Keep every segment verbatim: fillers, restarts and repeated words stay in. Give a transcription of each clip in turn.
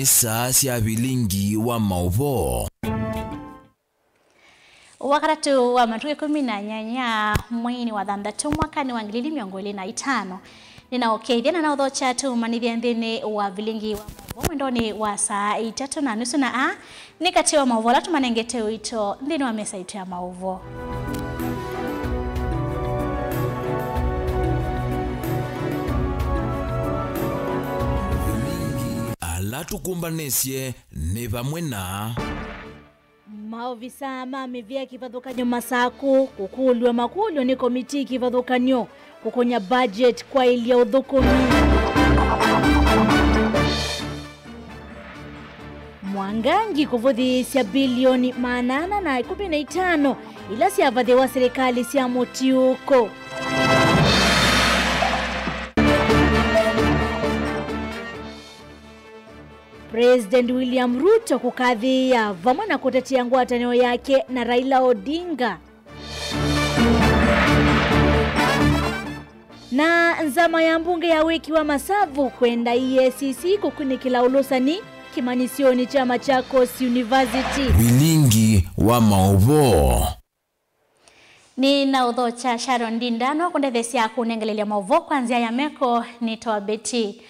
Saa sya vilingi wa maũvoo. Wakatatũ wa matukũ ĩkũmi na nyanya mweinĩ wa thanthatũ mwakanĩ wa ngili ili mĩongo ĩlĩ na itano. Nĩnaũkethya na naũthokya tũmanyĩthye nthĩnĩ wa vilingi wa maũvoo mwendonĩ wa saa itatũ na nusu, na aa nĩ katĩ wa maũvoo ala tũmanengete ũito nthĩnĩ wa mesa itũ ya maũvoo. Ala tũkũmbanĩsye nĩ vamwe na Maovisaa ma mĩvĩa kĩvathũkany'o Masakũ kũkũlw'a makũlyo nĩ komitii kĩvathũkany'o kũkũnya budget kwaĩlya ũthũkũmi. Mwangangi kũvũthĩĩsya bilioni maana ana na ĩkũmi na itano ila syavathĩwa silikalĩ sya mũtiũũko. President William Ruto kũkathĩĩa vamwe na kũtetea ngwatanĩo yake na Raila Odinga. Na nzama ya mbunge ya wĩki wa masavu kwenda E A C C kũkunĩkĩla ũlũsani kĩmanyĩsyonĩ kya Machakos University. Vilingi wa maũvoo. Nĩnaũthokya Sharon Ndinda, no kũndetheesya kũnengelelya maũvoo kwa nzĩa ya meko nĩ Toa Beti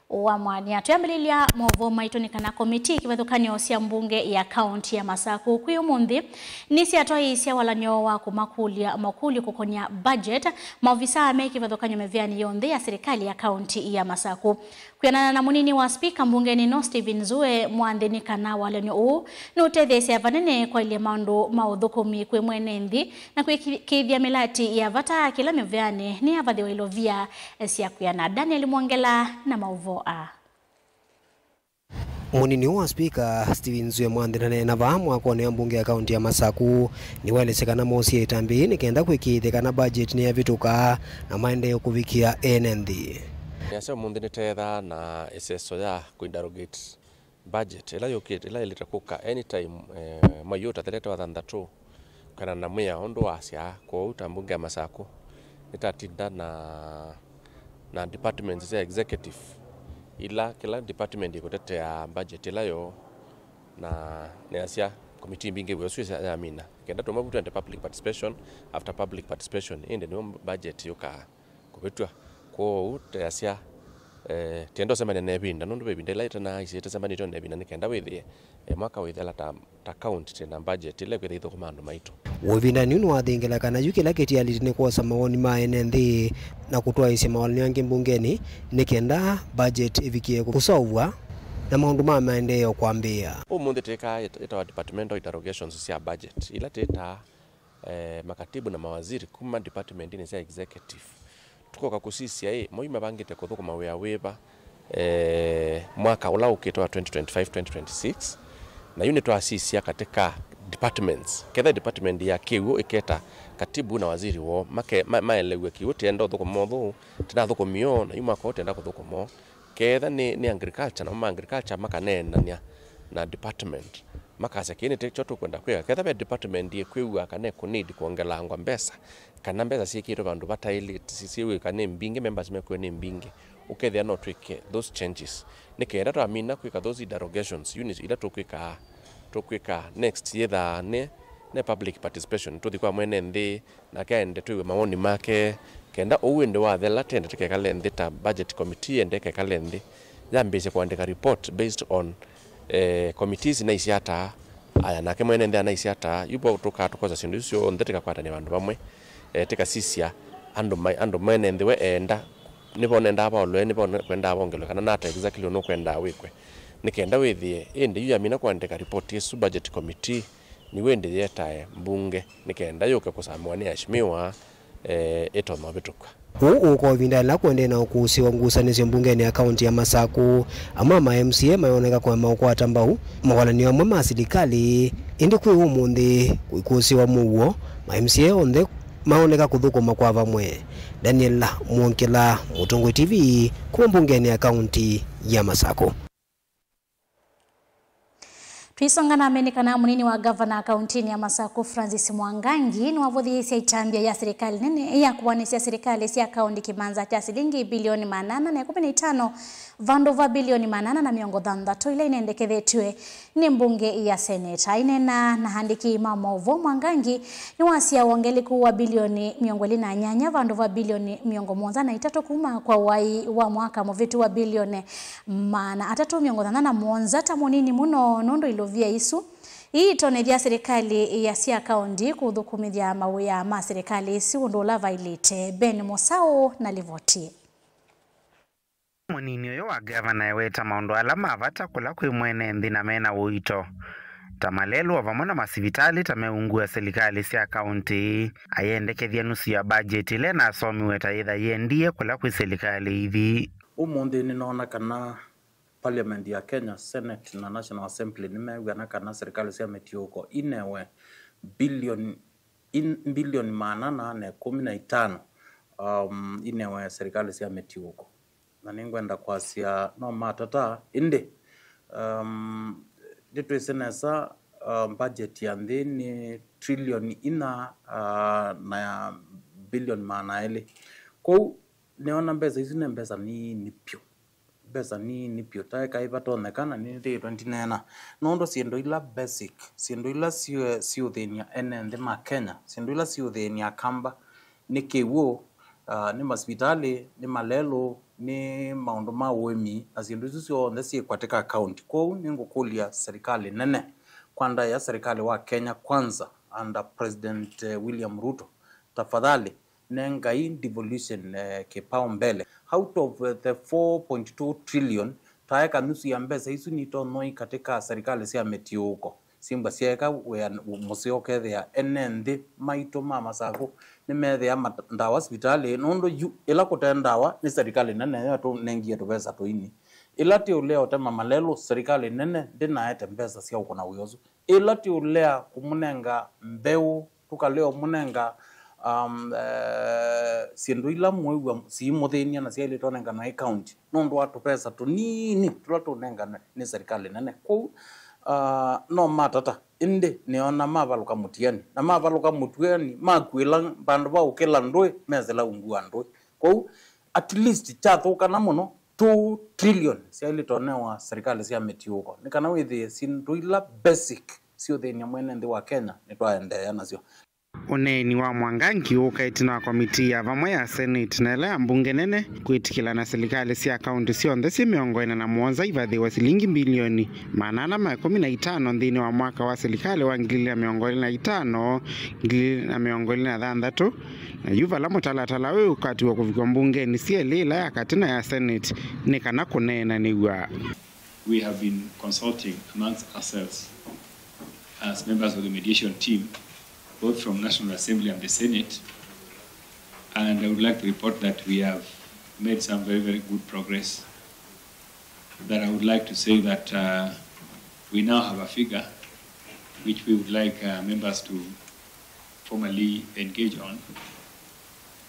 wa Mwania. Twĩambĩlĩlya maũvoo maitũ nĩ kana komitii kĩvathũkany'o sya mbunge ya kaunti ya Masakũ kwĩ ũmũnthĩ nĩsyatwaĩĩsya walany'o wa kũmakũlya makũlyo kũkonya budget maovisaa me kĩvathũkany'o mĩvĩanĩ yonthe ya silikalĩ ya kaunti ya Masakũ. Kwĩanana na mũnini wa spika mbungenĩ ĩno, Stephen Zue, mwanthĩ nĩ kana walany'o ũũ nũtetheesya vanene kwaĩlya maũndũ ma ũthũkũmi kwĩ mwene nthĩ na kwĩkĩĩthya mĩlati ya vata kĩla mĩvĩanĩ nĩyavathĩwa ilovia sya kwĩana. Daniel Mwongela na maũvoo aa. Mũnini wa spika, Stephen Zue, mwanthĩ ndaneena vaa mwakonĩ wa mbunge ya kaunti ya Masakũ, nĩwaelesya kana moosie ĩtambya yĩĩ nĩ kenda kwĩkĩĩthya kana budget nĩyavĩtũka na maendeeo kũvikĩa ene nthĩ. Nĩasya ũmũnthĩ nĩteethaa na ĩseso ya kũinterrogate budget ĩla yũkĩte, ĩla ĩlĩte kũka anytime, eh, mwei ũtathelete wa thanthatũ, kana na mwĩao ũndũ wasya. Kwoou ta mbunge ya Masakũ, nĩtatinda na, na departments sya executive, ila kĩla department ĩkũtetea budget ĩla yoo, na nĩasya committee mbingĩ wĩa ũsu yamina, kenda tũmwe vu twende public participation after public participation, ĩndĩ nĩyo budget yũkaa kũvĩtw'a. Kwoou teasya, eh, tienda ũsemania na ĩvinda, nũndũ ve ĩvinda ĩla ĩtanaisye ĩtasembanĩtw'e na ĩvinda, nĩ kenda wĩthĩe, eh, mwaka wĩthela ta, ta county twĩ na budget ĩla ĩkwĩthĩa ĩithũkũma andũ maitũ. Ũĩvindanĩ ũũ nĩwathingĩla kana yu kĩla kĩtialĩte nĩ kwosa mawoni ma ene nthĩ na kũtwaĩĩsya mawalany'o angĩ mbungenĩ nĩ kenda budget ĩvikĩe kũsolvwa na maũndũ ma maendeeo kwambĩĩa. Ũmũnthĩ twĩkaa ĩt-, ĩtawa departmental interrogations sya budget, ila twĩtaa eh, makatibu na mawaziri kuma departmentinĩ sya executive. Tũkoka kũsisya ĩ, mo yu mavangĩte kũthũkũma wĩa wĩva, eh, mwaka ũla ũkĩte wa twenty twenty-five, twenty twenty-six. Na yu nĩtwasisya katika departments. Ketha department ya kĩw'ũ ĩketa katibu na waziri woo, make-, ma-, maelew'e kĩw'ũ tĩenda ũthũkũma ũthũ, tĩnathũkũmio, na yu mwaka ũũ tĩenda kũthũkũma. Ketha nĩ, nĩ agriculture, namo ma agriculture makaneenany'a na department, makasya, "Kĩĩ nĩkyo tũkwenda kwĩka." Ketha ve department yĩkwĩw'a kana ĩkũnidi kwongelangwa mbesa, kana mbesa syĩkĩtwe vandũ vataĩlĩte, syĩw'ĩka nĩ mbingĩ, members mekwĩw'a nĩ mbingĩ, ũkethĩa no twĩke those changes. Nĩ kenda twamina kwĩka those interrogations, unit ila tũkwĩkaa, tũkwĩka next yĩthaa nĩ, nĩ public participation, tũthi kwa mwene nthĩ, nake aende twĩw'e mawoni make, kenda ũu ĩndĩ wathela, tende tũkekale nthĩ ta budget committee, ende ĩkekale nthĩ, yambĩĩsye kũandĩka report based on, eh, committees naisye ata, aya, nake mwene nthĩ anaisye ata, yu vo tũkaa tũkosa syĩndũ isu syonthe, tĩkakwatanĩa vandũ vamwe, eh, tĩkasisya andũ ma-, andũ mwene nthĩ we eenda, nĩvo nendaa vaolwe, nĩvo ne-, kwendaa vongelwe, kana nata exactly ũndũ ũkwendaa wĩkwe, nĩ kenda wĩthĩe, ĩndĩ yu yamina kũandĩka report ĩsu budget committee, nĩw'o ĩndĩ yetae mbunge nĩ kenda yũke kũsamĩwa nĩ aheshimiwa, eh, ĩtonya ũvĩtũkw'a. Ũu ũũka o ĩvinda yĩla kũendee na ũkũsĩ wa ngusanĩsyo mbungenĩ ya kaunti ya Masakũ, amwe ma M C A mayoneka kũema ũkwata mbau mawalany'o amwe ma silikalĩ, ĩndĩ kwĩ ũmũnthĩ kũikũsĩwa mũuo, ma M C A onthe maoneka kũthũkũma kwa vamwe. Daniel Mwongela, Mũtongoi T V, kuma mbungenĩ ya kaunti ya Masakũ. Tũisonga na mbee nĩ kana mũnini wa ngavana kauntinĩ ya Masaku Francis Mwangangi nĩwavũthĩĩsye ĩtambya ya silikalĩ nene ya kũanĩsya silikalĩ sya kaunti kĩmanza kya silingi bilioni maana ana na ĩkũmi na itano vandũ va bilioni maana ana na mĩongo thanthatũ ila inendekethetw'e nĩ mbunge ya Senate. Aineena na andĩki ma maũvoo, Mwangangi nĩwasya wongelekũ wa bilioni mĩongo ĩlĩ na nyanya vandũ va bilioni mĩongo mũonza na itatũ kuma kwa wai wa mwaka mũvĩtu wa bilioni maana atatũ mĩongo thanthatũ na mũonza ta mũnini mũno, nũndũ ilovia isu iitonethya silikalĩ ya sya kaunti kũthũkũmĩthya mawĩa ma silikalĩ isu ũndũ ũla vaĩlĩte. Ben Mũsaũ na livoti. Mũnini ũyũ wa ngavana eweta maũndũ ala ma vata kũla kwĩ mwene nthĩ na mena ũito, ta malelũ o vamwe na masivitalĩ ta meungu wa silikalĩ sya kaunti. Ayendekethya nusu ya mbajeti ĩla ĩnasomiwe ta yĩtha yĩendie kũla kwĩ silikalĩ ithi. Ũmũnthĩ nĩnoona kana Parliament ya Kenya, Senate na National Assembly nĩmeew'ana kana silikalĩ sya mĩtiũko inewe bilioni, in, bilioni maana ana na ĩkũmi na itano, um, inewe silikalĩ sya mĩtiũko. Na nĩngwenda kwasya no matata, ĩndĩ, um, nĩtwĩsĩ nesa, uh, budget ya nthĩ nĩ trilioni inya, uh, na ya bilioni maana elĩ. Kwoou nĩona mbesa isu nĩ mbesa nini vyũ. Mbesa nini vyũ, taeka ivatonyeka na nĩnĩthĩĩtwe ndineena. Nũndũ syĩndũ ila basic, syĩndũ ila syĩ-, syĩũthĩny'a ene nthĩ ma Kenya, syĩndũ ila syĩũthĩny'a Akamba, nĩ kĩw'ũ, ah, nĩ masivitalĩ, nĩ malelũ, nĩ maũndũ ma ũĩmi, na syĩndũ isu syonthe syĩ katika county. Kwoou nĩngũkũlya serikali nene, kwa ndaĩa serikali wa Kenya Kwanza under President, eh, William Ruto, tafadhali, nengai devolution, eh, kipao mbele. Out of, eh, the four point two trillion, taeka nusu ya mbesa isu nitonyoi katika serikali sya mĩtiũko. Syĩmbwa syaeka wĩa mũseo ũkethĩa ene nthĩ maitũ ma Masaku nĩmethĩa ma-, ndawa sivitalĩ, nũndũ yu ĩla kũte ndawa nĩ serikali nene yatũnengie tũvesa tũini. Ĩla tĩ ũlea ũtema malelũ, serikali nene ndĩnaete mbesa sya ũkũna wĩa ũsu. Ĩla tĩ ũlea kũmũnenga mbeũ, tũkalea ũmũnenga, um, eh, syĩndũ ila mwĩw'a siimũthĩny'a na syaĩlĩte ũnengana ĩ county, nũndũ wa tũvesa tũnini tũla tũnengane nĩ serikali nene. Kwoou, ah, no matata, ĩndĩ nĩona mavalũka mũtiani, na mavalũka mũtiani, makuĩla vandũ va ũkĩla ndũĩ, mesĩla ungu wa ndũĩ. Kwoou, at least, kyathũkana mũno, two trillion syaĩlĩte ũnewa serikali sya mĩtiũko, nĩ kana wĩthĩe syĩndũ ila basic syĩũthĩny'a mwene nthĩ wa Kenya nĩtwaendeea nasyo. Ũneeni wa Mwangangi ũũka ĩtina wa komitii ya vamwe ya Senate na ĩla ya mbunge nene kwĩtĩkĩla na silikalĩ sya kaunti syonthe syĩ mĩongo ĩna na mũonza ivathĩwe silingi mbilioni maana ana ma ĩkũmi na itano nthĩnĩ wa mwaka wa silikalĩ wa ngili ilĩ na mĩongo ĩlĩ na itano, ngili ilĩ na mĩongo ĩlĩ na thanthatũ, na yu vala mũtalatala ũyũ ũkatiwa kũvikwa mbungenĩ syelĩ, ĩla ya katĩ na ya Senate, nĩ kana kũneenanĩw'a. We have been consulting amongst ourselves as members of the mediation team, both from National Assembly and the Senate, and I would like to report that we have made some very, very good progress. That I would like to say that, uh, we now have a figure which we would like, uh, members to formally engage on,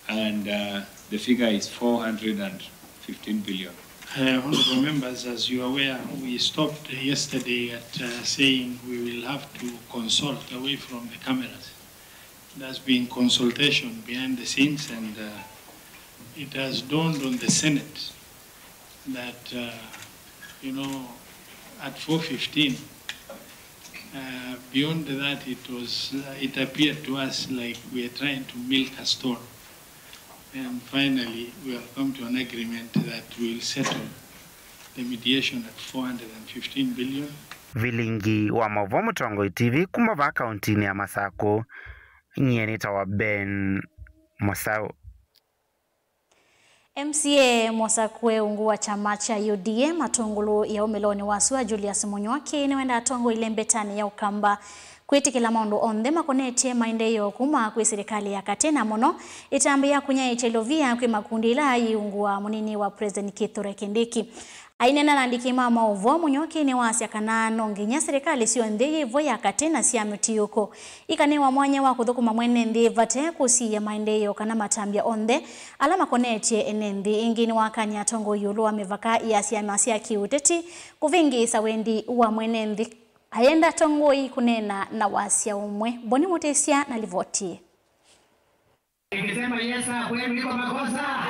and, uh, the figure is four hundred and fifteen billion. Uh, honorable members, as you are aware, we stopped yesterday at, uh, saying we will have to consult away from the cameras. There's been consultation behind the scenes, and, uh, it has dawned on the Senate that, uh, you know, at four fifteen, uh, beyond that, it was, uh, it appeared to us like we are trying to milk a stone. And finally, we have come to an agreement that we will settle the mediation at four hundred and fifteen billion. Vilingi wa maũvoo Mũtongoi T V kuma vaa kauntinĩ ya Masakũ, nyie nĩtawa Ben Mũsaũ. M C A mũsakũe ungu wa kyama kya U D A matũngũlũ ya ũmĩlonĩ wa sua Julius Mũnywaki nĩwendaa atongoilye mbetanĩ ya Ũkamba kwĩtĩkĩla maũndũ onthe makonetye maendeeo kuma kwĩ silikalĩ ya katĩ, na mũno ĩtambya ya kũnyaĩĩkya ilovia kwĩ makundi ĩla yĩ ungu wa mũnini wa President Kithure Kindiki. Aineena na andĩki ma maũvoo, Mũnywaki nĩwasya kana no nginya silikalĩ syonthe yĩ vo ya katĩ na sya mĩtiũko ikanĩwa mwanya wa kũthũkũma mwene nthĩ vate kũsiĩĩa maendeeo kana matambya onthe ala makonetye ene nthĩ. Ĩngĩ nĩwakany'a atongoi ĩũlũ wa mĩvaka ya syama sya kĩũteti kũvĩngĩĩsa wendi wa mwene nthĩ. Ayenda atongoi kũneena na wasya ũmwe. Boni Mũtĩsya na livoti. Nikisema yes, sir, kwenu iko makosa?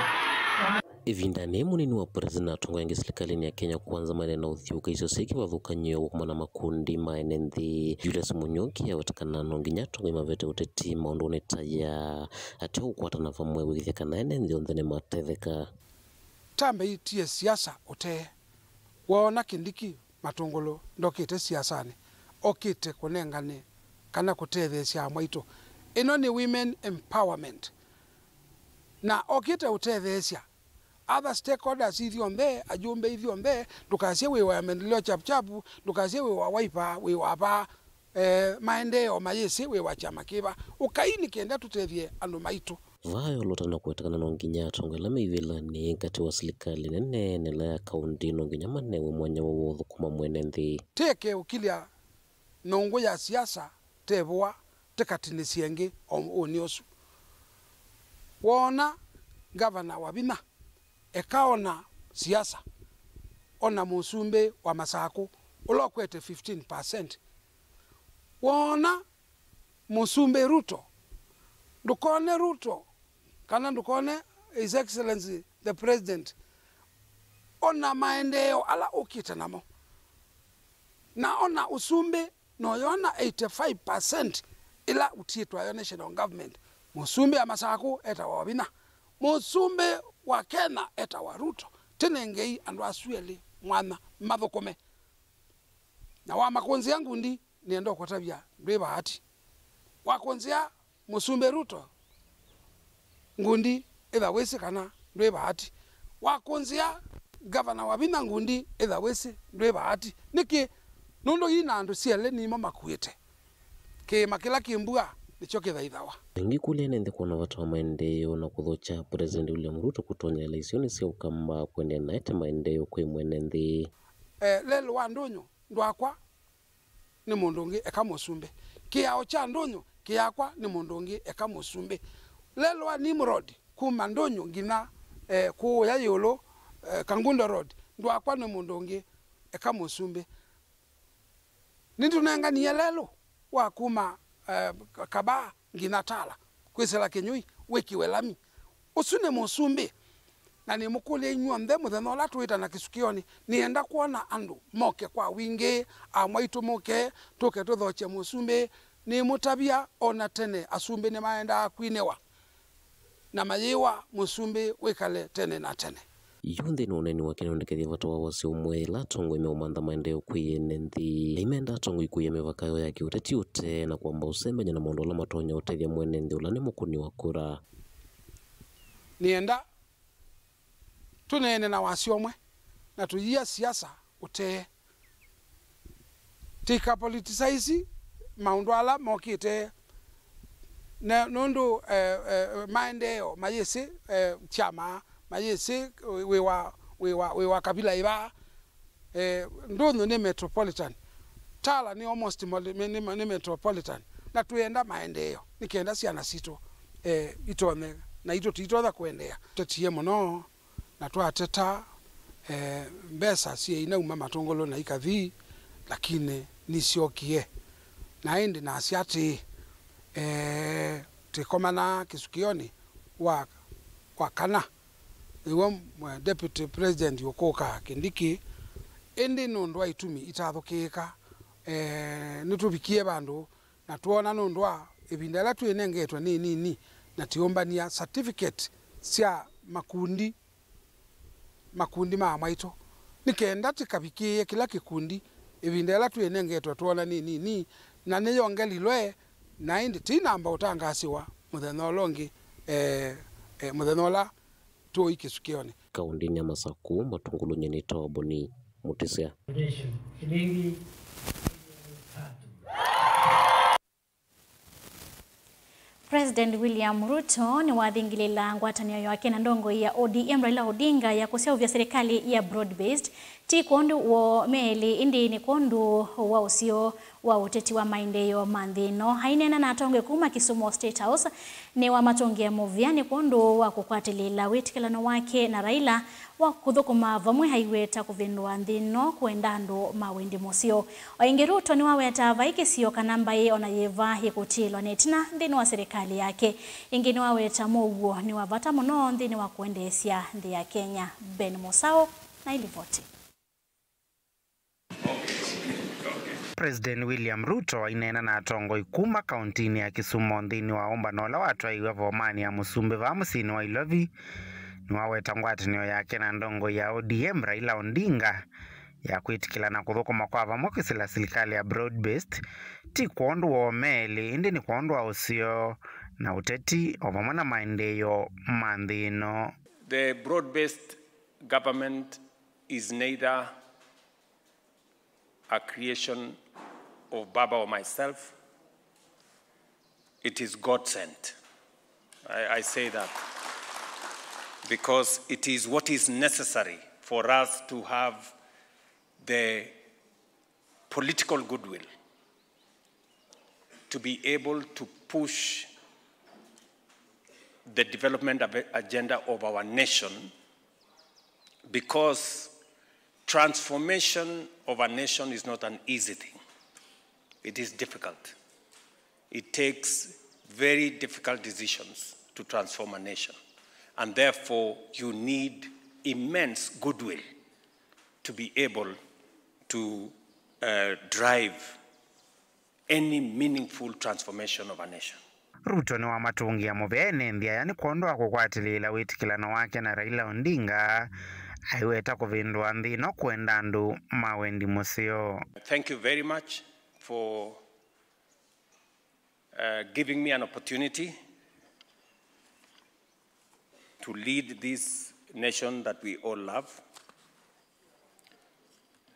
Ĩvindanĩ, mũnini wa president na atongoi angĩ silikalĩnĩ ya Kenya Kwanza maendeee na ũthyũũka isio syĩ kĩvathũkany'o kũkomana na makundi ma ene nthĩ. Julius Mũnyuki aweta kana no nginya atongoi mavete ũteti maũndũnĩ ta aya, ateo kũkwatana vamwe wĩkĩthya kana ene nthĩ onthe nĩmatetheka. Tambĩtie siasa ũtee. Woona Kindiki Matũngũlũ ndokĩte siasanĩ, okĩte kũnengane kana kũtetheesya amwaitũ. Ĩno nĩ women empowerment. Na okĩte ũtetheesya other stakeholders ithyonthe, ajumbe ithyonthe, ndũkasye wĩ wa Maendeleo Chap Chap, ndũkasye wĩ wa Wiper, wĩ wa vaa, eh, maendeeo mayĩsĩ wĩ wa kyama kĩva. Ũkai nĩ kenda tũtethye andũ maitũ. Vaa eolota na kũweta kana no nginya atongoi ala me ivĩlanĩ katĩ wa silikalĩ nene na ĩla ya kaũntĩ no nginya manewe mwanya wa ũthũkũma mwene nthĩ. Teke ũkilya nyũngũ ya siasa tevũa tĩkatinĩsye ĩngĩ o ũnĩ ũsu. Woona ngavana Wavinya ekaona siasa, ona mũsumbĩ wa Masakũ ũla ũkwete fifteen percent. Woona Mũsumbĩ Ruto, ndũkone Ruto kana ndũkone His Excellency the President, ona maendeeo ala ũkĩte namo. Na ona ũsumbĩ noyona eighty-five percent ĩla ũtiĩtwayo national government. Mũsumbĩ wa Masakũ etawa Wavinya. Mũsumbĩ wa Kenya etawa Ruto. Tũnengei andũ asu elĩ mwanya mathũkũme. Na wamakũnzĩa ngundi, nĩenda ũkũtavya ndwĩ vaati. Wakũnzĩa Mũsumbĩ Ruto ngundi, ĩtha wĩsĩ kana ndwĩ vaati. Wakũnzĩa Ngavana Wavinya ngundi, ĩtha wĩsĩ ndwĩ vaati. Nĩkĩ? Nũndũ ii na andũ syelĩ nimo makuĩte. Kĩĩma kĩla kĩ mbua nĩkyo kĩthaithawa. Aingĩ kũlya ene nthĩ kwona vata wa maendeeo na kũthokya President William Ruto kũtonyela isionĩ sya Ũkamba kũendeea na ete maendeeo kwĩ mwene nthĩ. Eh, lelũ wa ndũnyũ ndwakwa nĩ mũndũ ũngĩ eka mũsumbĩ. Kĩao kya ndũnyũ kĩyakwa nĩ mũndũ ũngĩ eka mũsumbĩ. Lelũ wa Nimrod kuma ndũnyũ nginya, eh, kũũya ĩũlũ, eh, Kangundo Road ndwakwa nĩ mũndũ ũngĩ eka mũsumbĩ. Nĩtũnenganie lelũ wa kuma, eh, Kabaa nginya Tala kwĩsĩla Kĩnyũi wĩkĩwe lami. Ũsu nĩ mũsumbĩ. Na nĩmũkũlya inyw'onthe mũthenya ũla tũĩtana kĩsukĩonĩ, nĩenda kwona andũ moke kwa wingĩ, amwaitũ mũke, tũke tũthokye mũsumbĩ. Nĩmũtavya o na tene asumbĩ nĩmaendaa kwinĩwa na mayĩwa mũsumbĩ wĩkale tene na tene. Yu nthĩnĩ wa ũneeni wake nĩwendekethie vata wa wasya ũmwe ĩla atongoi meũmantha maendeeo kwĩ ene nthĩ. Aimenda atongoi kũia mĩvaka yoo ya kĩũteti ũtee na kwamba ũsembany'a na maũndũ ala matonya ũtethya mwene nthĩ ũla nĩ mũkũni wa kura. Nĩenda tũneene na wasya ũmwe na tũyia siasa ũtee. Tũikapoliticize maũndũ ala mokĩte, na nũndũ, eh, eh, maendeeo mayĩsĩ, eh, kyama mayĩsĩ wĩ wa, wĩ wa, wĩ wa kavila ĩva. Eh, ndũnyũ nĩ metropolitan, Tala nĩ almost moli-, nĩ, nĩ, nĩ metropolitan, na twĩenda maendeeo nĩ kenda syana sitũ, eh, itonye, na itũ tũitonya kũendeea. Tũtetie mũno na twateta, eh, mbesa syainauma Matũngũlũ na ikathi, lakini nisyokie. Na ĩndĩ nasya atĩĩ, eh, tĩkomana kĩsukĩonĩ wa, wa kana, nĩw'o, eh, Deputy President ũkũka Kindiki, ĩndĩ nũndũ wa itumi itathũkĩĩka, eh, nĩtũvikie vandũ na twoona nũndũ wa ĩvinda ĩla twĩnengetwe nĩ nini na tĩũmbany'a certificate sya makundi, makundi ma amwaitũ, nĩ kenda tĩkavikĩĩe kĩla kĩkundi ĩvinda ĩla twĩnengetwe twoona nĩ nini, na nĩyongelilwe, na ĩndĩ tĩinamba ũtangaasiwa mũthenya ũla ũngĩ, eh, eh, mũthenya ũla tũĩ kĩsukĩonĩ. Kaũndĩnĩ ya Masakũ, Matũngũlũnĩ nĩ Toboni Mũtĩsya. President William Ruto nĩwathingĩlĩla ngwatanĩo yake na ndongoi ya O D M Raila Odinga ya kũseũvya serikali ya broad-based, ti kwondũ woo me elĩ, ĩndĩ nĩ kwondũ wa ũseo wa ũteti wa maendeeo ma nthĩ ĩno. Aineena na atongoi kuma Kisumu State House, Nĩwamatũngĩe mũvea nĩ kwondũ wa kũkwatĩlĩĩla wĩtĩkĩlano wake na Raila wa kũthũkũma vamwe aiweta kũvĩndũa nthĩ ĩno kwenda andũ ma wendi mũseo. O ĩngĩ, Ruto nĩwaweta vai kĩsio kana mbaĩ ona yĩva yĩkũtiĩlwa na ĩtina nthĩnĩ wa silikalĩ yake. Ĩngĩ nĩwaweta mũuo nĩ wa vata mũno nthĩnĩ wa kũendeesya nthĩ ya Kenya. Ben Mũsaũ na ilivoti. President William Ruto aineena na atongoi kuma kauntinĩ ya Kisumu nthĩnĩ wa ũmbano ũla watwaĩiwe vomanĩ ya Mũsumbĩ vaa mũsyĩnĩ wa Ilovi, nĩwaweta ngwatanĩo yake na ndongoi ya O D M Raila Odinga ya kwĩtĩkĩlana kũthũkũma kwa vamwe kwĩsĩla silikalĩ ya broad-based, ti kwondũ wa ũmeli, ĩndĩ nĩ kwondũ wa ũseo na ũteti, o vamwe na maendeeo ma nthĩ ĩno. The broad-based government is neither a creation of Baba or myself. It is God sent. I, I say that because it is what is necessary for us to have the political goodwill to be able to push the development ag-, agenda of our nation, because transformation of a nation is not an easy thing. It is difficult. It takes very difficult decisions to transform a nation. And therefore, you need immense goodwill to be able to, uh, drive any meaningful transformation of a nation. Ruto nĩwamatũngĩa mũvea ene nthĩ aya nĩ kwondũ wa kũkwatĩlĩĩla wĩtĩkĩlano wake na Raila Odinga, aiweta kũvĩndũa nthĩ ĩno kwenda andũ ma wendi mũseo. Thank you very much for, uh, giving me an opportunity to lead this nation that we all love.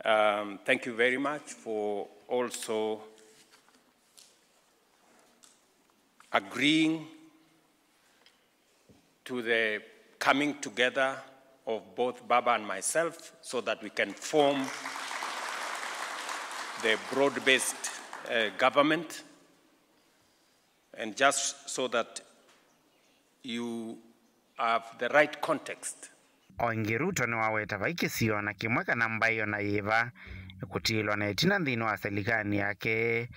Um, thank you very much for also agreeing to the coming together of both Baba and myself so that we can form the broad-based, uh, government. And just so that you have the right context. O ĩngĩ, Ruto nĩwaweta vai kĩsio na kĩmwe kana mbaĩ ona yĩva ĩkũtiĩlwa na ĩtina nthĩnĩ wa silikanĩ yake,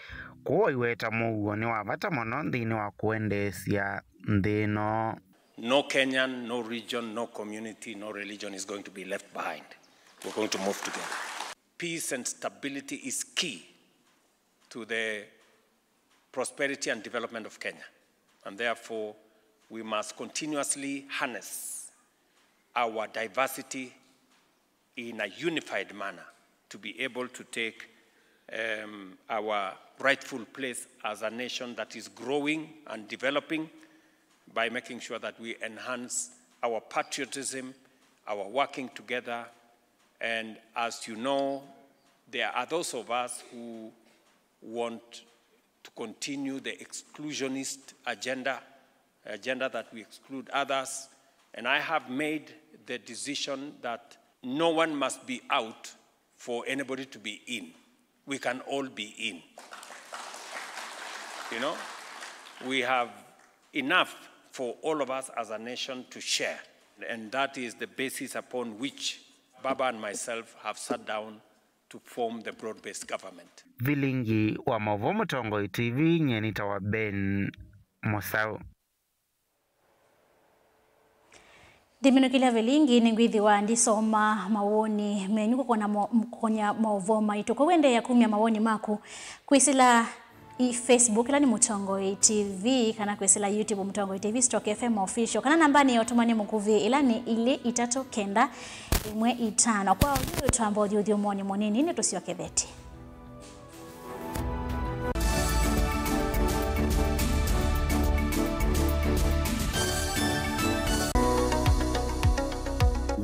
kwoou aiweta mũuo nĩ wa vata mũno nthĩnĩ wa kũendeesya nthĩ ĩno. No Kenyan, no region, no community, no religion is going to be left behind. We're going to move together. Peace and stability is key to the prosperity and development of Kenya. And therefore, we must continuously harness our diversity in a unified manner to be able to take, um, our rightful place as a nation that is growing and developing by making sure that we enhance our patriotism, our working together. And as you know, there are those of us who want to continue the exclusionist agenda, agenda that we exclude others. And I have made the decision that no one must be out for anybody to be in. We can all be in. You know, we have enough for all of us as a nation to share. And that is the basis upon which Baba and myself have sat down to form the broad-based government. Vilingi wa maũvoo Mũtongoi T V, nyie nĩtawa Ben Mũsaũ. Ndiminũkĩlya vilingi, nĩngwĩthĩwa ndisoma mawoni menyu kũkona mo-, kũkonya maũvoo maitũ. Kwoou endeea kumya mawoni maku kwĩsĩla i Facebook, ĩla nĩ Mũtongoi T V, kana kwĩsĩla YouTube, Mũtongoi T V stroke F M Official, kana nambanĩ ya ũtũmani mũkuvĩ, ĩla nĩ ilĩ itatũ kenda ĩmwe itano. Kwa oyu twamba ũthi ũthyũmũonĩ mũnini, nĩtũsyokethetye.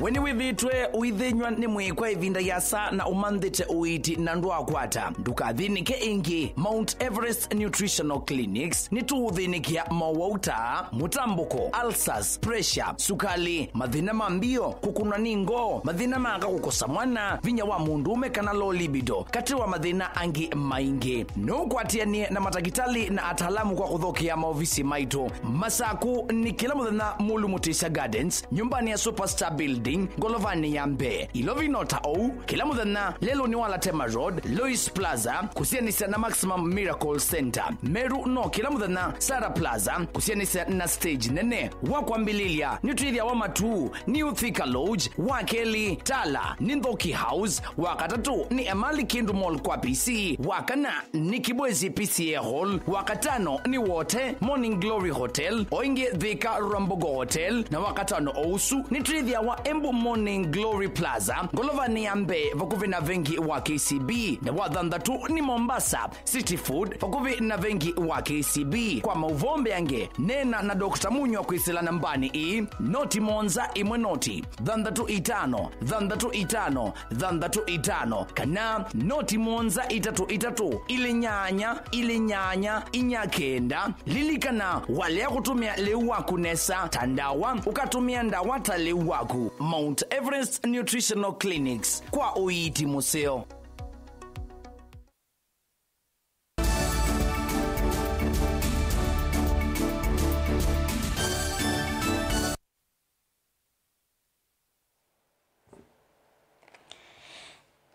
We nĩwĩthĩĩtwe ũithĩnyw'a nĩ mwĩĩ kwa ĩvinda yĩasa na ũmanthĩte ũiiti na ndwakwata? Ndũkathĩnĩke ĩngĩ. Mount Everest Nutritional Clinics nĩtũũthĩnĩkĩa mowau ta mũtambũko, ulcers, pressure, sukali, mathĩna ma mbio, kũkũnwa nĩ ngoo, mathĩna ma aka kũkosa mwana, vinya wa mũndũũme kana low libido, katĩ wa mathĩna angĩ maingĩ. No ũkwatĩanĩe na matakĩtalĩ na ataalamu kwa kũthokea maovisi maitũ. Masaku nĩ kĩla mũthenya Mulu Mutisya Gardens, nyũmbanĩ ya Superstar Building, ngolovanĩ ya mbee. Ilovi no ta ũu, kĩla mũthenya lelũnĩ wa Latema Road, Lois Plaza, kũsianĩsya na Maximum Miracle Center. Meru no kĩla mũthenya Sarah Plaza, kũsianĩsya na stage nene. Wa kwambĩlĩlya, nĩtwĩthĩawa Matuu, New Thika Lodge, wa kelĩ Tala nĩ Nthoki House, wa katatũ nĩ Emali Kindu Mall kwa P C, wa kana nĩ Kibwezi P C A Hall, wa katano nĩ Wote Morning Glory Hotel, o ĩngĩ Thika Rwambogo Hotel, na wa katano o ũsu nĩtwĩthĩawa Embu Morning Glory Plaza, ngolovanĩ ya mbee vakuvĩ na vengi wa K C B, na wa thanthatũ nĩ Mombasa City Food, vakuvĩ na vengi wa K C B. Kwa maũvoo mbeange, neena na Doctor Munywa kwĩsĩla nambanĩ ĩĩ, noti mũonza ĩmwe noti, thanthatũ itano, thanthatũ itano, thanthatũ itano, kana noti mũonza itatũ itatũ, ilĩ nyanya, ilĩ nyanya, inya kenda. Lilikana, walea kũtũmĩa lĩu waku nesa ta ndawa, ũkatũmĩa ndawa ta lĩu waku. Mount Everest Nutritional Clinics, kwa ũiiti mũseo.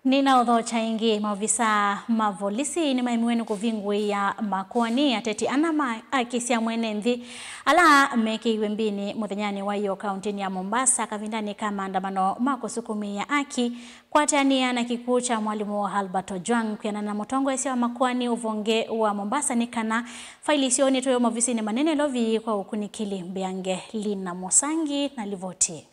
Nĩnaũthokya ĩngĩ, maovisaa ma volisi nĩmaemiwe nĩ kũvingũĩa makoani ateti ana ma aki sya mwene nthĩ ala mekĩiwe mbĩnĩ mũthenyanĩ wa ĩyo kaũntĩnĩ ya Mombasa kavindanĩ ka maandamano ma kũsukumĩĩa aki. Kwatĩanĩa na kĩkw'ũ kya mwalimũ Albert Ojwang, kwĩanana na mũtongoesya wa makoani ũvonge wa Mombasa, nĩ kana faili syoo nĩtwaĩwe maovisinĩ manene Nairobi kwa ũkunĩkĩli. Mbeange Lina Mũsangi na livoti.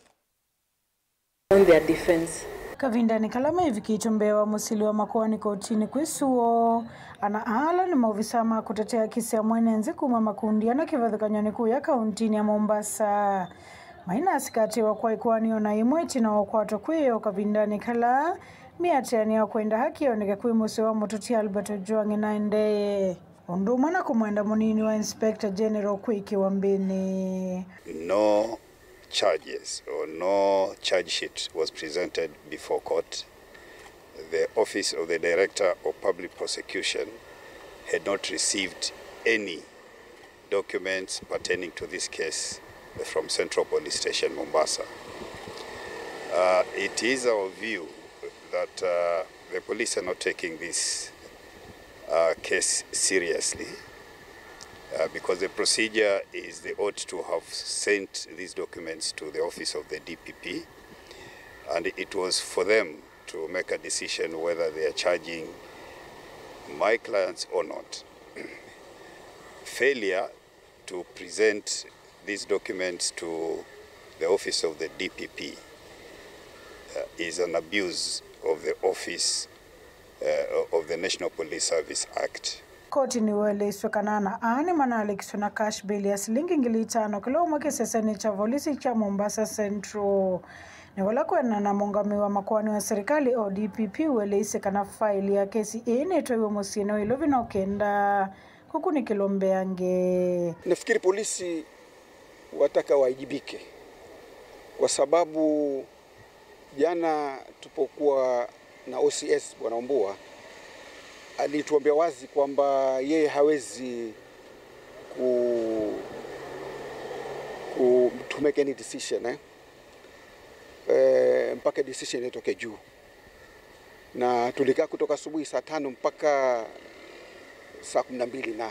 On their defense. Kavindanĩ kala mevikĩtwe mbee wa mũsili wa makoani kotinĩ kwĩ suo, ana ala nĩ maovisaa ma kũtetea aki sya mwene nthĩ kuma makundi ana kĩvathũkany'onĩ kũya kaũntĩnĩ ya Mombasa. Mainasikatĩwa kwa ĩkoani ona ĩmwe ĩtina wa ũkwatwa kwĩoo kavindanĩ kala mĩatĩanĩ ya kwenda haki yoneke kwĩ mũsyĩ wa mũteti Albert Ojwang ĩnaendee, ũndũ ũmwe na kũmwenda mũnini wa Inspector General kwĩkĩwa mbĩnĩ. No charges or no charge sheet was presented before court. The Office of the Director of Public Prosecution had not received any documents pertaining to this case from Central Police Station, Mombasa. Uh, it is our view that, uh, the police are not taking this, uh, case seriously, uh, because the procedure is they ought to have sent these documents to the office of the D P P, and it was for them to make a decision whether they are charging my clients or not. Failure to present these documents to the office of the D P P, uh, is an abuse of the office, uh, of the National Police Service Act. Koti nĩweleiswe kana ana aa nĩmanalekiswe na cash bail ya silingi ngili itano kĩla ũmwe kĩsesenĩ kya volisi kya Mombasa Central. Nĩ vala kwĩanana na mũũngamĩi wa makoani wa serikali, O D P P, ũeleisye kana faili ya kesi ĩĩ nĩtwaiwe mũsyĩnĩ wa Ilovi no kenda kũkunĩkĩlwa mbeange. Nafikiri polisi wataka waajibike kwa sababu jana tupokuwa na O C S, Bwana Ombua, alituambia wazi kwamba yeye hawezi ku-, ku-, to make any decision, eh, eh, mpaka decision itoke juu. Na tulikaa kutoka asubuhi saa tano mpaka saa kumi na mbili na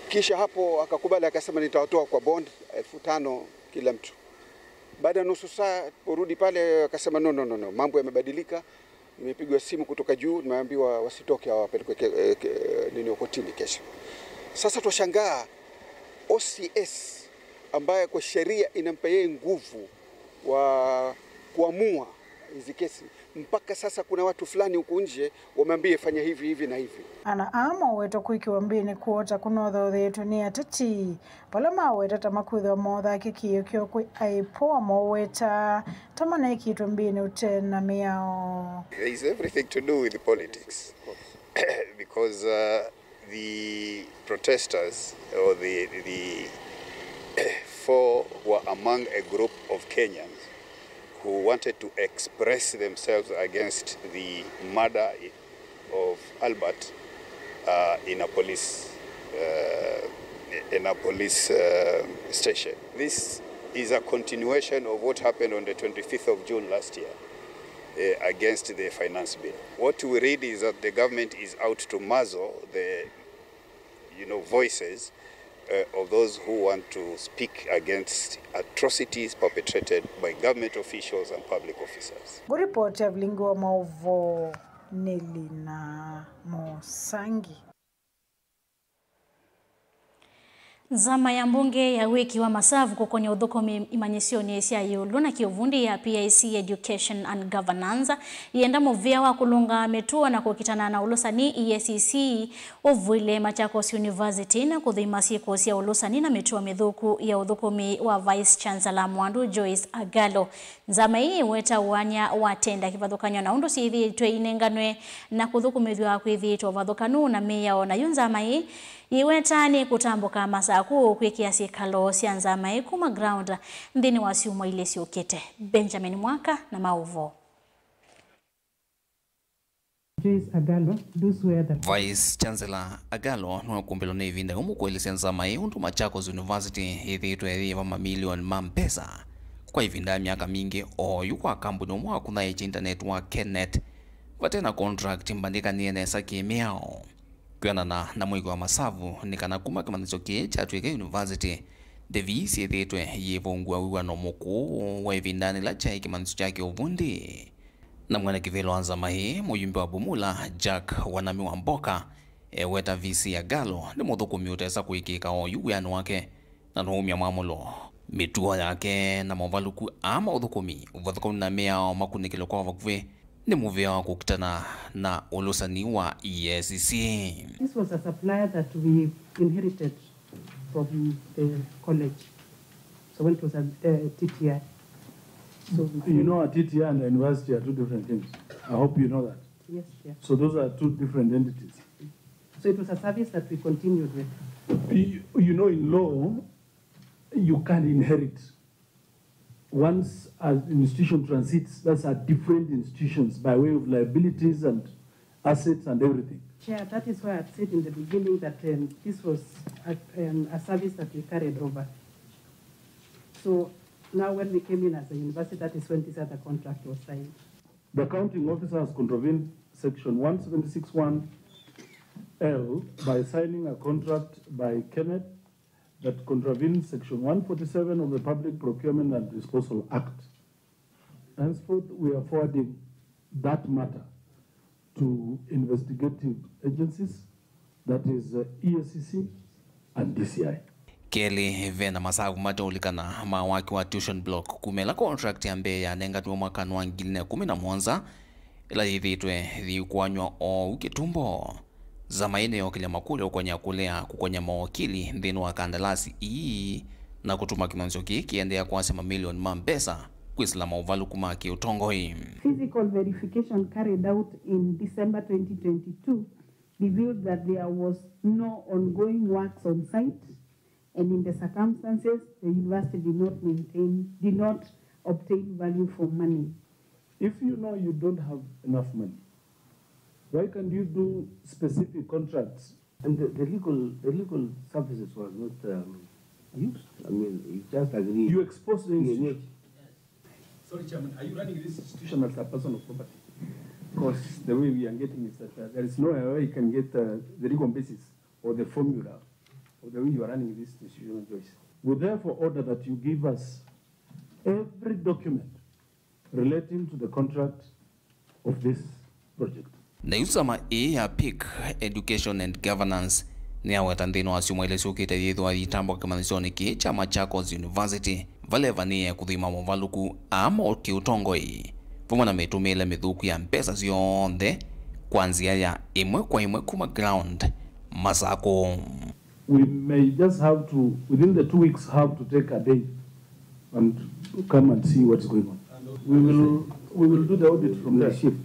kisha hapo akakubali, akasema, "Nitawatoa kwa bond elfu tano kila mtu." Baada ya nusu saa porudi pale, akasema, "No, no, no, no, mambo yamebadilika. Nimepigwa simu kutoka juu, nimeambiwa wasitoke, hawapelekwe ke-, eh, ke-, nini, kotini kesho." Sasa twashangaa, O C S ambaye kwa sheria inampa yeye nguvu wa kuamua Hizi kesi, mpaka sasa kuna watu fulani huku nje wameambia fanya hivi, hivi na hivi. Ana aa mawetwa kwĩkĩwa mbĩnĩ kũota kũnothotheetwe nĩ ateti, vala maweta ta makwĩthĩwa moothakĩkĩĩo kyoo kwĩ IPOA moweta ta manekĩtwe mbĩnĩ ũte na mĩao. There is everything to do with politics because uh, the protesters or the, the four were among a group of Kenyans who wanted to express themselves against the murder of Albert uh, in a police uh, in a police uh, station. This is a continuation of what happened on the twenty-fifth of June last year uh, against the finance bill. What we read is that the government is out to muzzle the, you know, voices uh, of those who want to speak against atrocities perpetrated by government officials and public officers. Ngũripoti ya vilingi wa maũvoo nĩ Lina Mũsangi. Nzama ya mbunge ya wĩki wa masavu kũkony'a ũthũkũmi imanyĩsyonĩ sya ĩũlũ na kĩũvundi ya P I C Education and Governance yĩenda mũvĩa wa kũlũnga mĩtuo na kũkitana na ũlũsani, E A C C, ũvuile Machakos University na kũthima syĩko sya ũlũsani na mĩtuo mĩthũku ya ũthũkũmi wa Vice Chancellor Mwandu Joyce Agalo. Nzama ĩĩ ĩweta ũany'a wa tenda kĩvathũkany'o na ũndũ syĩthĩĩtwe inenganwe na kũthũkũmĩthw'a kwĩthĩĩtwe ũvathũkanu na mĩao. Nayo nzama ĩĩ yĩweta nĩ kũtambũka Masakũ kwĩkĩa syĩkalo sya nzama ĩĩ kuma ground nthĩnĩ wa syumwa ilĩ syũkĩte. Benjamin Mwaka na maũvoo. Joyce Agalo, those were the Vice Chancellor Agalo nĩwakũmbĩlwa nĩ ĩvinda ũmwe kũelesya nzama ĩĩ ũndũ Machakos University yĩthĩĩtwe yĩyĩva mamilioni ma mbesa kwa ĩvinda ya myaka mingĩ, oyu kwa kambuni ũmwe wa kũthaĩĩkya intaneti wa Kenet vate na contract mbandĩkanĩe nesa kĩ-mĩao. Kwĩanana na mwĩki wa masavu, nĩ kana kuma kĩmanyĩsyo kĩĩ kyatw'ĩka university, ndĩvi syĩthĩĩtwe yĩvũngw'a wĩw'ano mũkũũ wa ĩvindanĩ ĩla kyaĩ kĩmanyĩsyo kya kĩũvundi. Na mwene kĩvĩla wa nzama ĩĩ, mũyumbe wa Bumula, Jack Wanami Wamboka, eweta V C Agalo nĩ mũthũkũmi ũtesa kũĩkĩĩka oyu wĩanĩ wake, na nũumya mwamũlo. Mĩtuo yake na movalũku aa ma ũthũkũmi, ũvathũkanu na mĩao makunĩkĩlwe kwa vakuvĩ nĩ mũvĩa wa kũkitana na ũlũsani wa E A C C. This was a supplier that we inherited from the college. So when it was a, uh, T T I. So you know, a T T I and a university are two different things. I hope you know that. Yes, yeah. So those are two different entities. So it was a service that we continued with. You, you know, in law, you can't inherit. Once an institution transits, that's a different institutions by way of liabilities and assets and everything. Chair, that is why I said in the beginning that, um, this was a, um, a service that we carried over. So now when we came in as a university, that is when this other contract was signed. The accounting officer has contravened section one seventy-six one L by signing a contract by Kenet that contravenes section one forty-seven of the Public Procurement and Disposal Act. Henceforth, we are forwarding that matter to investigative agencies, that is, uh, E A C C and D C I. Kelĩ, ve na masavu mateũlikana ma waki wa tuition block kuma ĩla contract ya mbee yanenganiwe mwakanĩ wa ngili na ĩkũmi na mũonza, ĩla yĩthĩĩtwe yĩikũanywa oou kĩtumbo. Nzama ĩĩ nĩyookĩlya makũlyo ũkonya kũlea kũkonya mawokili nthĩnĩ wa kandalasi ii na kũtuma kĩmanyĩsyo kĩĩ kĩendeea kwasya mamilioni ma mbesa kwĩsĩla maũvalũku ma kĩũtongoi. Physical verification carried out in December twenty twenty-two revealed that there was no ongoing works on site, and in the circumstances, the university did not maintain, did not obtain value for money. If you know you don't have enough money, why can't you do specific contracts? And the, the legal, the legal services was not, um, used. I mean, you just agreed. You exposed the institution. Sorry, Chairman, are you running this institution as a personal property? Because the way we are getting is that, uh, there is no way you can get, uh, the legal basis or the formula of the way you are running this institution, Joyce. We therefore order that you give us every document relating to the contract of this project. Nayu nzama ĩĩ ya PIC, Education and Governance, nĩyaweta nthĩnĩ wa syumwa ilĩ syũkĩte yĩthĩwa yĩitambũka kĩmanyĩsyonĩ kĩĩ kya Machakos University, vala ĩvanĩĩe kũthima movalũku aa ma kĩũtongoi. vamwe na mĩtũmĩĩle mĩthũku ya mbesa syonthe kwa nzĩa ya ĩmwe kwa ĩmwe kuma ground Masakũ. We may just have to, within the two weeks, have to take a day and come and see what's going on. We will, we will do the audit from the shift.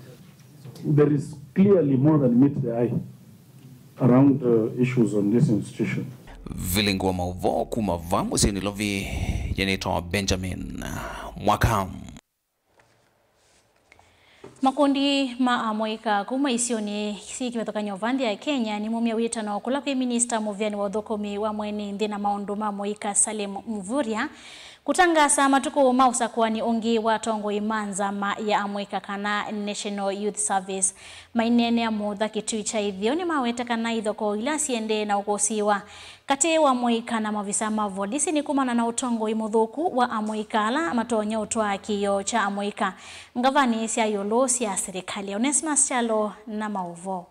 There is clearly more than meets the eye around uh, issues on this institution. Vilingi wa maũvoo kuma vaa mũsyĩ Nairobi, nĩtawa Benjamin Mwaka. Makundi ma amũika kuma isionĩ syĩ kĩvathũkany'o vaa nthĩ ya Kenya nĩmumya wĩtano kũla kwĩ minista mũvĩanĩ wa ũthũkũmi wa mwene nthĩ na maũndũ ma amũika Salim Mvurya kũtangaasa matukũ ma ũsakũani ũngĩ wa atongoi ma nzama ya amũika kana National Youth Service. Maineenea Mũtha Kĩtui kya Ĩtheo nĩmawete kana ithokoo ila siendee na ũkũsĩĩwa katĩ wa amũika na maovisaa ma volisi nĩ kumana na ũtongoi mũthũku wa amũika ala matonya ũtwaa kĩĩo kya amũika ngavanĩ sya ĩũlũ sya silikalĩ. Onesmus Kyalo na maũvoo.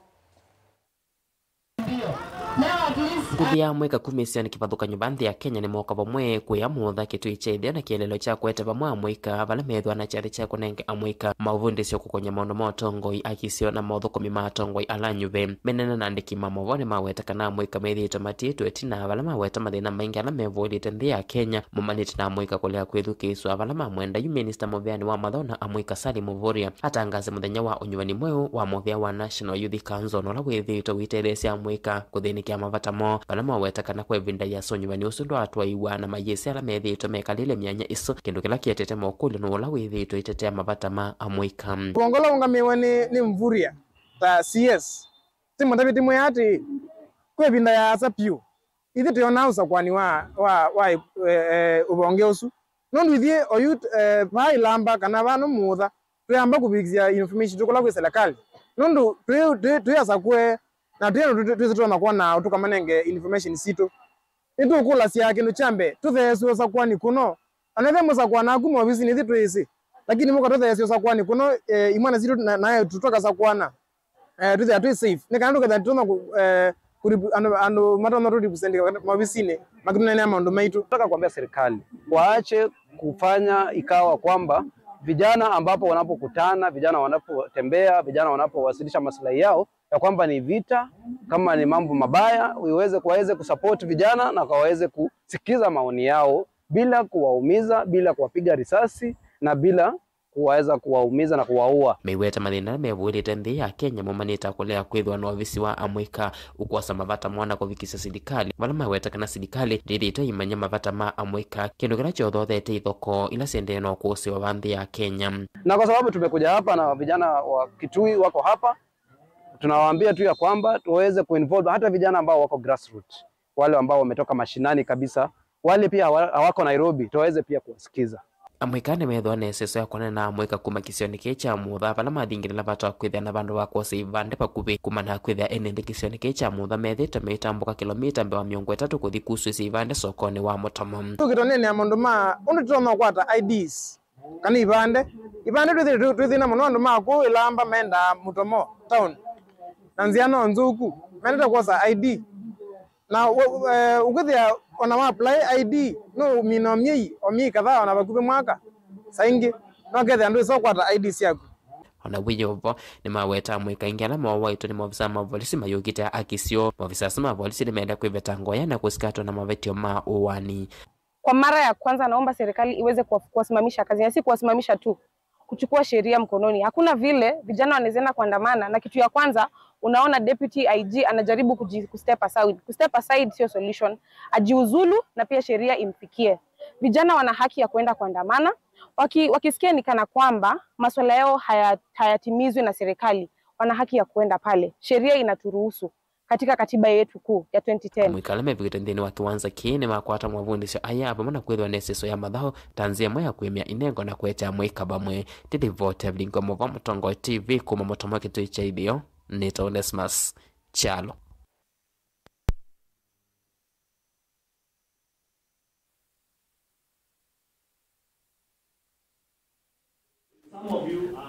Ikundi ya amũika kuma isionĩ kĩvathũkany'o vaa nthĩ ya Kenya nĩmooka vamwe kũĩa Mũtha Kĩtui kya Ĩtheo na kĩeleelo kya kũete vamwe amũika vala methĩwa na kyathĩ kya kũnenga amũika maũvundĩsyo kũkony'a maũndũ ma ũtongoi, akisio na mothũkũmi ma atongoi ala anyuve. Menena na andĩki ma maũvoo nĩmaweta kana amũika methĩĩtwe matiĩtwe ĩtina vala maweta mathĩna maingĩ ala mevũĩlĩte nthĩ ya Kenya maumanĩte na amũika kũlea kwĩthukĩĩsw'a vala mamwenda yu minista mũvĩanĩ wa mathau na amũika Salim Mvurya atangaase mũthenya wa ũnyuvani mweũ wa mũvĩa wa National Youth Council ũla wĩthĩĩtwe ũitetheesya amũika kũthĩnĩkĩa mavata moo, vala maweta kana kwa ĩvinda yĩasa ũnyuvani ũsu ndwatwaĩwa na mayĩsĩ ala methĩĩtwe mekalĩle myanya ĩsu, kĩndũ kĩla kĩetete mokũlyo nũũ ũla wĩthĩĩtwe aitetea mavata ma amũika. Ũvongo ũla ũũngamĩĩwe nĩ, nĩ Mvurya ta C S. Simũtavye, ndimwĩa atĩĩ, kwĩ ĩvinda yaasa vyũ, ithyĩ tũyonaa ũsakũani wa, wa, wa e, e, ũvonge ũsu. Nũndũ ithyĩ oyu e, vaa ĩlamba kana vaa nũmũũtha, twĩamba kũvikĩsya information sitũ kũla kwĩ selekalĩ. Nũndũ twĩ, twĩ, twĩ asakũe na twĩ andũ twĩsĩ tũtonya kwona tũkamanenge information sitũ. Nĩtũkũlasya kĩndũ kya mbee, tũtheesye ũsakũani kũno. Ona ĩthe mũsakũanaa kuma ovisinĩ, ithyĩ twĩsĩ, lakini mũkatũtheesya ũsakũani kũno, e, imwana sitũ na, na eĩtu tũkasakũana, e, twĩthĩa twĩ safe. Nĩ kana tũkethĩa tũtonya kũ, e, kũripu-, andũ, andũ matonya tũripusentika maovisinĩ makĩtũneenea maũndũ maitũ. Nataka kuambia serikali waache kufanya ikawa kwamba vijana ambapo wanapokutana, vijana wanapotembea, vijana wanapowasilisha maslahi yao, ya kwamba ni vita, kama ni mambo mabaya, iweze, waweze kusupport vijana na waweze kusikiza maoni yao bila kuwaumiza, bila kuwapiga risasi na bila kuweza kuwaumiza na kuwaua. Meiweta mathĩna ala mevũĩlĩte nthĩ ya Kenya maumanĩte kũlea kwĩthĩwa na ovisi wa amũika ũkwosa mavata moo na kũvikĩsya silikalĩ, vala maweta kana silikalĩ ndĩthĩĩtwe ĩimanya mavata ma amũika, kĩndũ kĩla kyothothete ithokoo ila syendee na ũkũsĩĩwa vaa nthĩ ya Kenya. Na kwa sababu tumekuja hapa na vijana wa Kitui wako hapa, tunawaambia tu ya kwamba tuweze kuinvolve hata vijana ambao wako grassroots, wale ambao wametoka mashinani kabisa, wale pia hawa-, hawako Nairobi, tuweze pia kuwasikiza. Amũika nĩmethĩwa na ĩseso ya kwonana na amũika kuma kĩsionĩ kĩĩ kya Mũtha, vala mathingĩlĩla vata wa kwĩthĩa na vandũ va kwosa ivandĩ vakuvĩ kumana na kwĩthĩa ene nthĩ kĩsionĩ kĩĩ kya Mũtha methĩĩtwe meitambũka kĩlomita mbee wa mĩongo ĩtatũ kũthi kusũĩsya ivandĩ sokonĩ wa Mũtomo. Tũkĩtwanĩnĩa maũndũ ma ũndũ tũtonya kũkwata I Ds. Kana ivandĩ. Ivandĩ twĩthĩ-, twĩ thĩna mũno, andũ ma kũũ ĩlamba mendaa Mũtomo town. Na nzĩa no nzũku. Mendete kwosa I D. Na ũ-, eh, ũkwĩthĩa ona wa apply I D, no ũmina o myei, o myei kadhaa ona vakuvĩ mwaka. Saa ingĩ, no kethĩa ndwĩsa ũkwata I D syaku. Ona wĩ o vo, nĩmaweta amũika aingĩ ala mooaĩtwe nĩ maovisa ma volisi mayũkĩte akisio. Maovisa asu ma volisi nĩmeenda kwĩvetanga ũya na kũsikatwa na mavetyo ma ũaani. Kwa mara ya kwanza naomba serikali iweze kuwa-, kuwasimamisha kazi, na si kuwasimamisha tu, kuchukua sheria mkononi. Hakuna vile vijana wanaweza enda kuandamana na kitu ya kwanza unaona deputy I G anajaribu kuji-, kustep aside. Kustep aside sio solution. Ajiuzulu na pia sheria imfikie. Vijana wana haki ya kuenda kuandamana. Waki-, wakisikia ni kana kwamba masuala yao haya-, hayatimizwi na serikali, wana haki ya kuenda pale. Sheria inaturuhusu katika katiba yetu kuu ya twenty ten. Amũika ala mevikĩte nthĩnĩ wa kĩwanza kĩĩ nĩmakwata mavundĩsyo aya vamwe na kwĩthĩwa na ĩseso ya mathaũ ta nzĩa ĩmwe ya kũĩmya inengo na kũete amũika vamwe. Ndĩthivoti ya Vilingi wa Maũvoo Mũtongoi T V kuma Mũtomo Kĩtui kya Itheo, nĩtawa Onesmus Kyalo.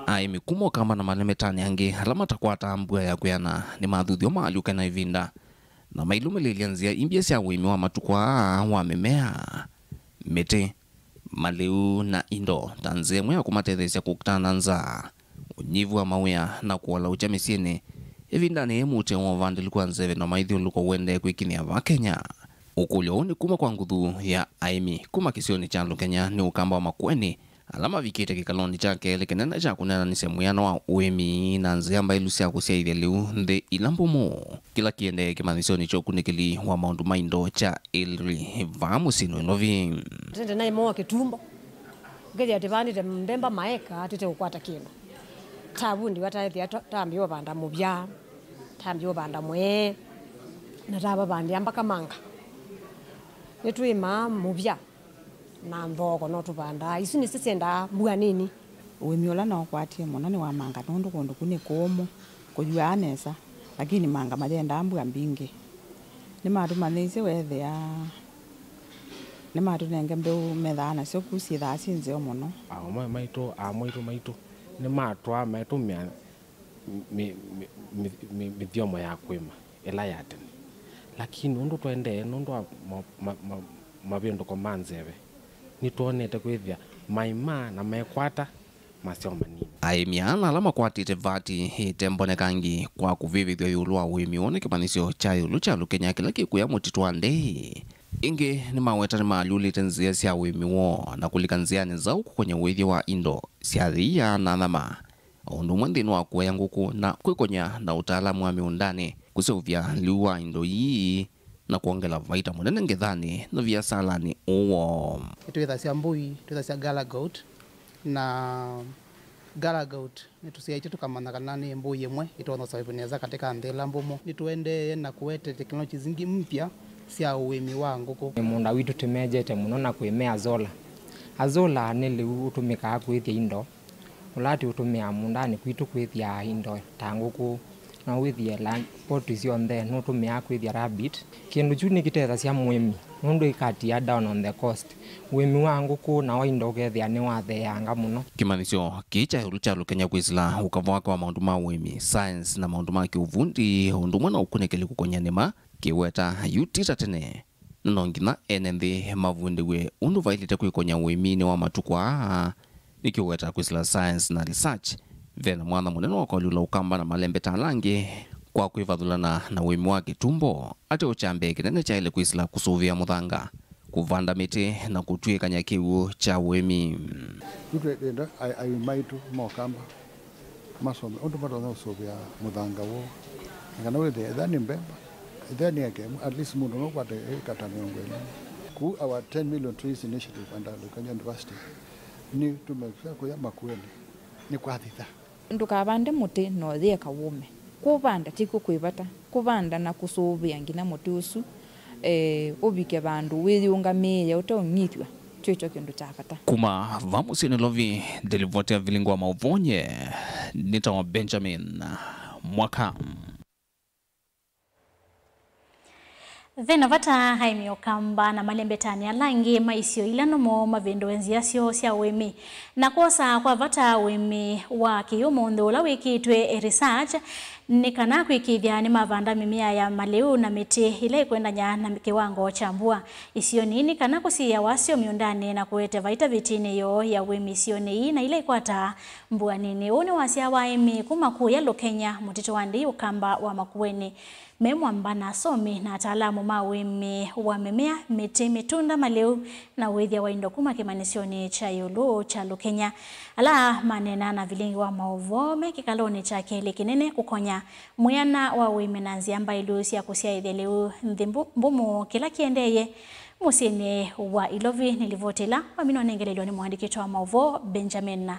Aĩmi kuma Ũkamba na Maleme Tani angĩ ala matakwataa mbua ya kwĩana nĩmathuthw'a maalyũke na ĩvinda na mailũmĩlĩlya nzĩa imbya sya ũĩmi wa matukũ aa wa mĩmea, mĩtĩ, malĩu na indo ta nzĩa ĩmwe ya kũmatetheesya kũkitana na nzaa, ũnyivu wa mawĩa na kũolaũkya mĩsyĩnĩ. Ĩvindanĩ yĩĩ, mũtĩ wa ũvandĩli kwa nzeve na maithyũlũlũko ũendee kwĩkinyĩa vaa Kenya. Ũkũlyo ũũ nĩ kuma kwa nguthu ya aĩmi kuma kĩsionĩ kya Lukenya nĩ Ũkamba wa Makueni, ala mavikĩte kĩkalonĩ kya kelĩ kĩnene kya kũneenanĩsya mwĩano wa ũĩmi na nzĩa mbaĩlu sya kũsyaĩthya lĩu nthĩ ila mbũmũ, kĩla kĩendee kĩmanyĩsyonĩ kya ũkunĩkĩli wa maũndũ ma indo kya Elri vaa mũsyĩnĩ wa Nairobi. Tende naĩ moa kĩtumbo, ũkethĩa tĩvandĩte mbemba maeka tĩte kũkwata kĩndũ. Tavundi wataethĩa ta-, tambĩa ũvanda mũvya, tambĩa ũvanda mwee, na tavavandĩa mbaka manga. Nĩtũĩmaa mũvya na nthoko no tũvandaa. Isu nĩsyo syendaa mbua nini. Ũĩmi ũla naũkwatie mũno nĩ wa manga, nũndũ kũndũ kũu nĩ kũũmũ, kũyuaa nesa, lakini manga mayendaa mbua mbingĩ. Nĩmatũmanyĩisye weethĩa, nĩmatũnenge mbeũ methaa nasyo kũu syĩthaa syĩ nzeo mũno. Aũme maitũ, amwaitũ maitũ nĩmatwaa maitũmĩa mĩ-, mĩ-, mĩ-, mĩ-, mĩthyomo ya kũĩma ĩla ya tene. Lakini ũndũ tũendee nũndũ wa ma-, ma-, ma-, mavĩndũko ma nzeve, nĩtwonete kwĩthĩa maima na mekwata maseo manini. Aĩmi aa na ala makwatĩte vati ĩte mbonekangi kwa kũvĩvĩthw'a ĩũlũ wa ũĩmi woo nĩ kĩmanyĩsyo kya ĩũlũ kya Lukenya kĩla kĩkũya mũtitũ wa ndĩi. Ĩngĩ nĩmaweta nĩmaalyũlĩte nzĩa sya ũĩmi woo na kũlika nzĩanĩ nzaũ kũkony'a ũĩthyo wa indo sya thĩia na nyama, o ũndũ ũmwe nthĩnĩ wa kũea ngũkũ na kwĩkony'a na ũtaalamu wa mĩũndanĩ, kũseũvya lĩu wa indo ii, na kwongela vaita mũnene ngethanĩ na viasalanĩ ũũ woo. Nĩtwĩthasya mbũi, twĩthasya gala goat, na gala goat nĩtũsyaĩtye tũkamanya kana nĩ mbũi ĩmwe ĩtonya ũsaĩvũ nesa katĩ ka nthĩ ĩla mbũmũ. Nĩtũendee na kũete technologies ingĩ mpya sya ũĩmi wa ngũkũ. Mũũnda witũ tũmejete mũno na kwĩmea solar. Azola nĩ lĩu ũtũmĩkaa kũĩthya indo, ũla tũtũmĩaa mũũndanĩ kwitũ kũĩthya indo ta ngũkũ, no wĩthĩe la-, poultry syonthe nũtũmĩaa kwĩthya rabbit. Kĩndũ kyu nĩkĩtethasya mũĩmi nũndũ ĩkatia down on the cost. Ũĩmi wa ngũkũ na wa indo ũkethĩa nĩwatheeanga mũno. Kĩmanyĩsyo kĩĩ kya ĩũlũ kya Lukenya kwĩsĩla ũkava wake wa maũndũ ma ũĩmi, science na maũndũ ma kĩũvundi, o ũndũ ũmwe na ũkunĩkĩli kũkony'a nĩma, kĩweta yu ti ta tene. Na no nginya ene nthĩ mavundĩw'e ũndũ vaĩlĩte kwĩkony'a ũĩminĩ wa matukũ aa, nĩkĩũweta kwĩsĩla science na research. Ve na mwanya mũnene wa kũalyũla Ũkamba na malembe ta ala angĩ kwa kwĩvathũlana na ũĩmi wa kĩtumbo, ate ũkyambee kĩnene kyaĩle kwĩsĩla kũsũvĩa mũthanga, kũvanda mĩtĩ, na kũtw'ĩkany'a kĩw'ũ kya ũĩmi. Yu twenda ai-, aĩmi maitũ ma Ũkamba masome ũndũ matonya kũsũvĩa mũthanga woo. Na kana wĩthĩe, ethĩwa nĩ mbemba, ethĩwa nĩ eka ĩmwe, at least mũndũ no ũkwate ĩka ta mĩongo ĩlĩ. Kũu our ten million trees initiative under Lukenya University nĩ tũmekĩa kũya Makueni, nĩ kwathitha. Ndũkavande mũtĩ na ũyĩeka wũme. Kũvanda ti kw'o kwĩ vata. Kũvanda na kũsũvĩa nginya mũtĩ ũsu, eh, ũvike vandũ wĩyũngamĩĩe ũteũng'ithw'a, kyo kyo kĩndũ kya vata. Kuma vaa mũsyĩ Nairobi, ndĩlivoti ya vilingi wa maũvoo nyie nĩtawa Benjamin Mwaka. Ve na vata aĩmi Ũkamba na malembetanĩ ala angĩ ma isio ila nũmo mavĩndũe nzĩa syoo sya ũĩmi na kwosa kwa vata ũĩmi wa kĩũmũnthĩ ũla wĩkĩtwe research, nĩ kana kwĩkĩĩthya nĩmavanda mĩmea ya malĩu na mĩtĩ ĩla ĩkwendany'a na kĩwango kya mbua isionĩ ii, nĩ kana kũsiĩĩa wasyo mĩũndanĩ na kũete vaita vĩtĩnĩ yoo ya ũĩmi isionĩ ii na ila ikwataa mbua nini. Ũũ nĩ wasya wa aĩmi kuma kũya Lukenya, mũtitũ wa Ndĩi, Ũkamba wa Makueni, me mwamba na asomi na ataalamu ma ũĩmi wa mĩmea, mĩtĩ, mĩtũnda, malĩu, na ũĩthya wa indo kuma kĩmanyĩsyonĩ kya ĩũlũ kya Lukenya, ala maneena na vilingi wa maũvoo me kĩkalonĩ kya kelĩ kĩnene kũkonya mwĩana wa ũĩmi na nzĩa mbaĩlu sya kũsyaĩthya lĩu nthĩ mbu-, mbũmũ kĩla kĩendeeye mũsyĩnĩ wa Ilovi. Nĩ livoti ĩla waminwa nengelelw'a nĩ mũandĩki witũ wa maũvoo Benjamin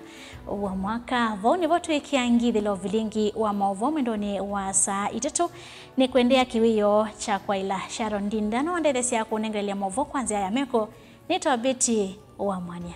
wa Mwaka. Vau nĩvo twĩkĩa ngithĩlo vilingi wa maũvoo mwendonĩ wa saa itatũ. Nĩ kũendeea kĩwĩoo kya kwaĩla. Sharon Ndinda nĩwandetheesya kũnengelelya maũvoo kwa nzĩa ya meko. Nĩtawa Betty wa Mwania.